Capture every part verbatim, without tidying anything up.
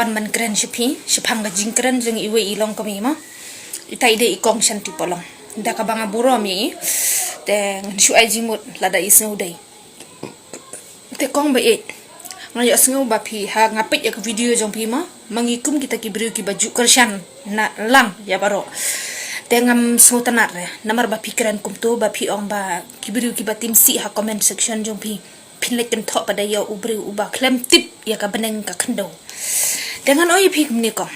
Pan man kren sha phi, shaphang ka jingkren jong iwei i longkmie mo. Ita i dei i kong Shanti Polong. Da kaba nga burom ïa i. Te ngan shu ai jingmut lada i sngew dei. Te kong ba ïeit, nga ïohsngew ba phi, ha nga peit ïa ka video jong phi mo, ma ngi kum kita ki briew kiba ju kyrshan na lang ïa baroh. Te ngam sngewtynnat re, namar ba phi kren kumto, ba phi ong ba ki briew kiba tim sih ha comment section jong phi, phin leit kynthoh pat da ïa u briew uba khlem tip ïa ka bneng ka khyndew. Te ngan ong ïa phi kumne kong.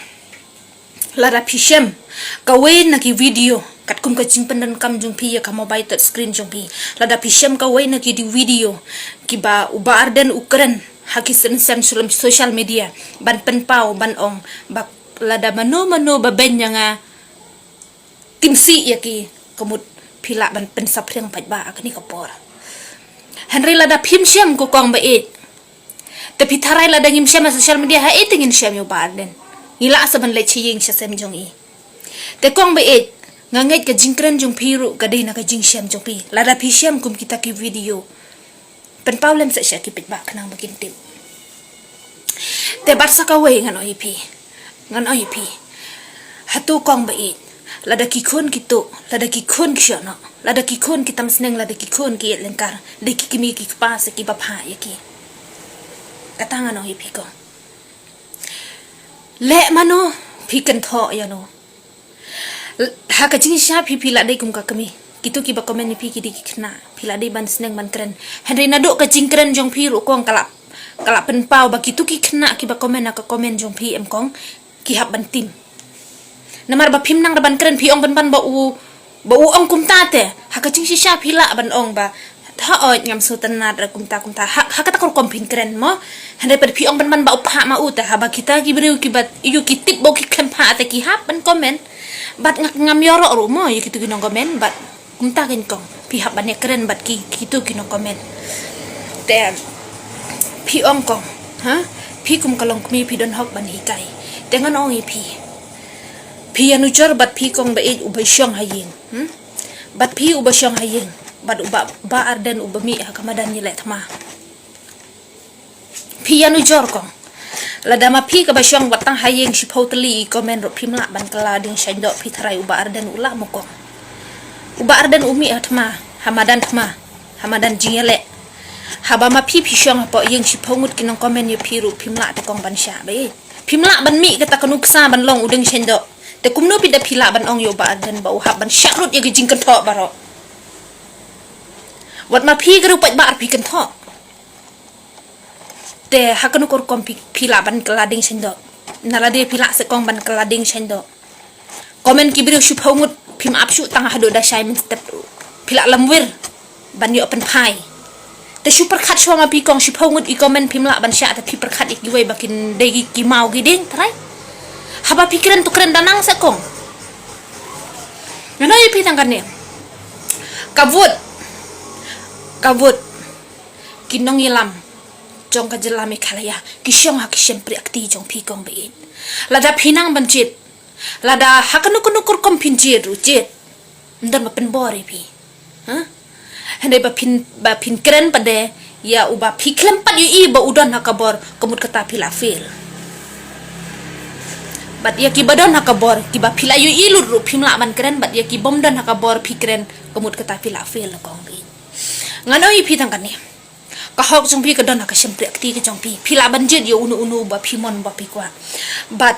Lada phi shem kawei na ki video, katkum ka jingpyndonkam jong phi ïa ka mobile touch screen jong phi. Lada phi shem kawei na ki di video kiba u Bah Ardent u kren ha ki sien sien sulem social media, ban pynpaw ban ong ba lada mano mano ba beiñ ïa nga, tim sih ïa ki, ka mut phi lah ban pynsaphriang pat ba ha kane ka por. Hynrei lada phim shem ko kong ba ïeit, te phi tharai lada ngim shem ha social media, ha ei te ngin shem ïa u Bah Ardent? Ngi lah sa ban leit sha ïing sha sem jong i. Te kong ba ïeit, nga ngeit ka jingkren jong phi ruh ka dei na ka jingshem jong phi. Lada phi shem kum kita ki video, pynpaw lem sa sha ki paidbah khnang ba kin tip. Te bad sa kawei ngan ong ïa phi. Ngan ong ïa phi. Hato kong ba ïeit, lada ki khun ki tuh, lada ki khun ki shoh noh, lada ki khun ki tam sneng, lada ki khun ki ïaid lyngkar, dei ki kmie ki kpa sa kiba phah ïa ki. Kata ngan ong ïa phi kong. Leh mano, phi kynthoh ïa no. Ha ka jingshisha phi, phi lah dei kum ka kmie. Kito kiba comment ïa phi ki dei ki khynnah. Phi lah dei ban sneng ban kren. Hynrei naduh ka jingkren jong phi ruh kong, ka lah, ka lah pynpaw ba kito ki khynnah kiba comment ha ka comment jong phi em kong, ki hap ban tim. Namar ba phim nang da ban kren, phi ong pynban ba u, ba u ong kumta te. Ha ka jingshisha phi lah ban ong ba, hooid, ngam sngewtynnat re kumta kumta. Ha, ha kata ka rukom phin kren mo. Hynrei pat phi ong pynban ba u phah ma u te, haba kita ki briew kiba ïoh ki tip ba u ki khlem phah te ki hap ban comment. Bad nga, ngam ïaroh ruh mo ïa kito ki nongcomment, bad kumta kein kong, phi hap ban ïakren bad ki, kito ki nongcomment. Te phi ong kong, ha? Phi kum ka longkmie phi don hok ban hikai. Te ngan ong ïa phi. Phi ïanujor bad phi kong ba ïeit uba shong ha ïing, hmm? Bad phi uba shong ha ïing, bad u Bah, Bah Ardent uba mih ha ka madan ïaleh thma. Phi ïanujor kong. Lada ma phi kaba shong wat tang ha ïing shiphew tylli i comment ruh phim lah ban kylla ding shaiñdoh, phi tharai u Bah Ardent u lah mo kong? U Bah Ardent u mih ha thma, ha madan thma, ha madan jingïaleh. Haba ma phi phi shong hapoh ïing shiphew ngut ki nongcomment ïa phi ruh phim lah te kong ban shah ba ïeit. Phim lah ban mih kata ka nuksa ban long u ding shaiñdoh. Te kumno phi da phi lah ban ong ïa u Bah Ardent ba u hap ban shah lut ïa ki jingkynthoh baroh? Wat ma phi ka ruh pat ba ar phi kynthoh. Te ha kano ka rukom phi, phi lah ban kylla ding shaiñdoh? Na lade phi lah se kong ban kylla ding shaiñdoh? Comment ki briew shiphew ngut phim ap shuh tang haduh da shai mynstep ruh. Phi lah lamwir ban ïoh pynphai. Te shu pyrkhat shuwa ma phi kong, shiphew ngut i comment phim lah ban shah, te phi pyrkhat ïa kiwei ba kin dei ki, ki maw ki dieng, trai. Haba phi kren to kren da nang se kong. Ngan ong ïa phi tang kane. Ka vote, ka vote ki nongïalam jong ka jylla Meghalaya ki shong ha ki shympriahkti jong phi kong ba ïeit. Lada phi nang ban jied, lada ha kano kano ka rukom phin jied ruh jied, ym don ba pynbor ïa phi. Ha? Hynrei ba phin, ba phin kren pat de ïa uba phi khlem pat ïohi ba u don ha ka bor, ka mut kata phi lah fail. Bad ïa kiba don ha ka bor, kiba phi lah ïohi lut ruh phim lah ban kren, bad ïa kibym don ha ka bor phi kren, ka mut kata phi lah fail kong ba ïeit. Ngan ong ïa phi tang kane. Ka hok jong phi ka don ha ka shympriahkti ka jong phi. Phi lah ban jied ïa uno uno ba phi mon ba phi kwah. Bad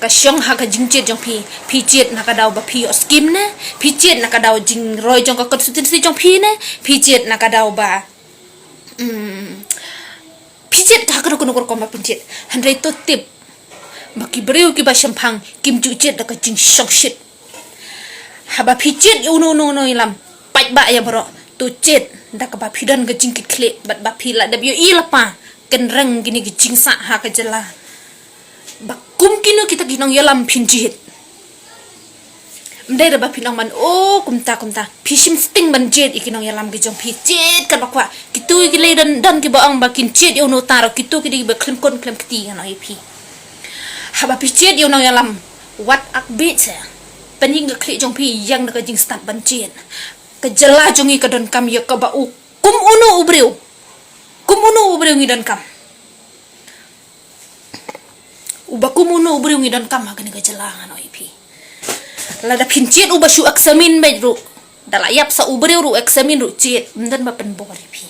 ka shong ha ka jingjied jong phi. Phi jied na ka daw ba phi ïoh skim ne, phi jied na ka daw jingroi jong ka constituency jong phi ne, phi jied na ka daw ba, mm, phi jied ha kano kano ka rukom ba phin jied. Hynrei to tip ba ki briew kiba shemphang kim ju jied da ka jingshongshit. Haba phi jied ïa uno uno uno ïalam, paidbah ïa baroh, to jied da kaba phi don ka jingkitkhlieh bad ba phi lah dep ïohi lypa kynreng kine ki jingsah ha ka jylla. Ba kum kino kita ki nongïalam phin jied. Ym dei re ba phin ong ban, oh, kumta kumta. Phi shim sting ban jied ïa ki nongïalam ki jong phi, jied katba kwah. Kito ki lei don, don kiba ong ba kin jied ïa uno uta ruh, kito ki dei kiba khlem khun khlem kti, ngan ong ïa phi. Haba phi jied ïa u nongïalam, wat ak bit se. Pynïeng ka khlieh jong phi, ïeng da ka jingstad ban jied. Ka jylla jong ngi ka donkam ïa kaba u kum uno u briew. Kum uno u briew ngi donkam. Uba kum uno u briew ngi donkam ha kane ka jylla, ngan ong ïa phi. Lada phin jied uba shu examine beit ruh, da la ïap sa u briew ruh examine ruh jied, ym don ba pynbor ïa phi.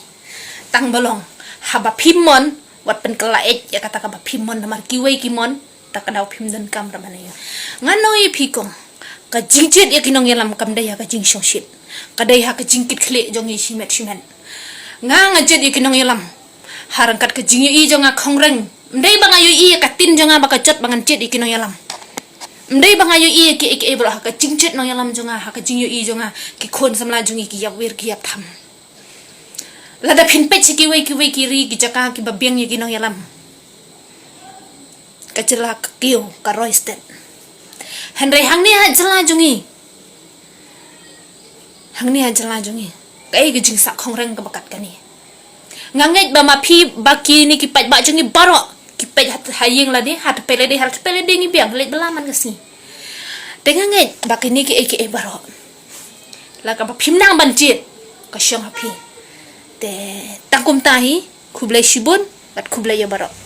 Tang ba long haba phim mon, wat pynkylla eit ïa kata kaba phim mon, namar kiwei ki mon, ta ka daw phim donkam ra ban ïa. Ngan ong ïa phi kong, ka jingjied ïa ki nongïalam kam dei ha ka jingshongshit, ka dei ha ka jingkitkhlieh jong ngi shimet shimet. Nga, nga jied ïa ki nongïalam ha ryngkat ka jingïohi jong nga khongren. Ym dei ba nga ïohi ïa ka ktien jong nga ba ka jot ba ngan jied ïa ki nongïalam. Ym dei ba nga ïohi ïa kiei kiei baroh, ha ka jingjied nongïalam jong nga, ha ka jingïohi jong nga, ki khun samla jong ngi ki ïap wir ki ïap tham. Lada phin peit sha kiwei kiwei ki ri ki jaka kiba biang ïa ki nongïalam, ka jylla ka kiew, ka roi stet. Hynrei hangne ha jylla jong ngi, hangne ha jylla jong ngi, kaei ka jingsah khongren kaba kat kane? Nga ngeit ba ma phi, ba kine ki paidbah jong ngi baroh ki peit ha, ha ïing lade, ha tpei lade, ha tpei lade ngi biang, leit bylla man ka sngi. Te nga ngeit ba kine kiei kiei baroh, la kaba phim nang ban jied, ka shong ha phi. Te tang kumta hi, khublei shibun bad khublei ïa baroh.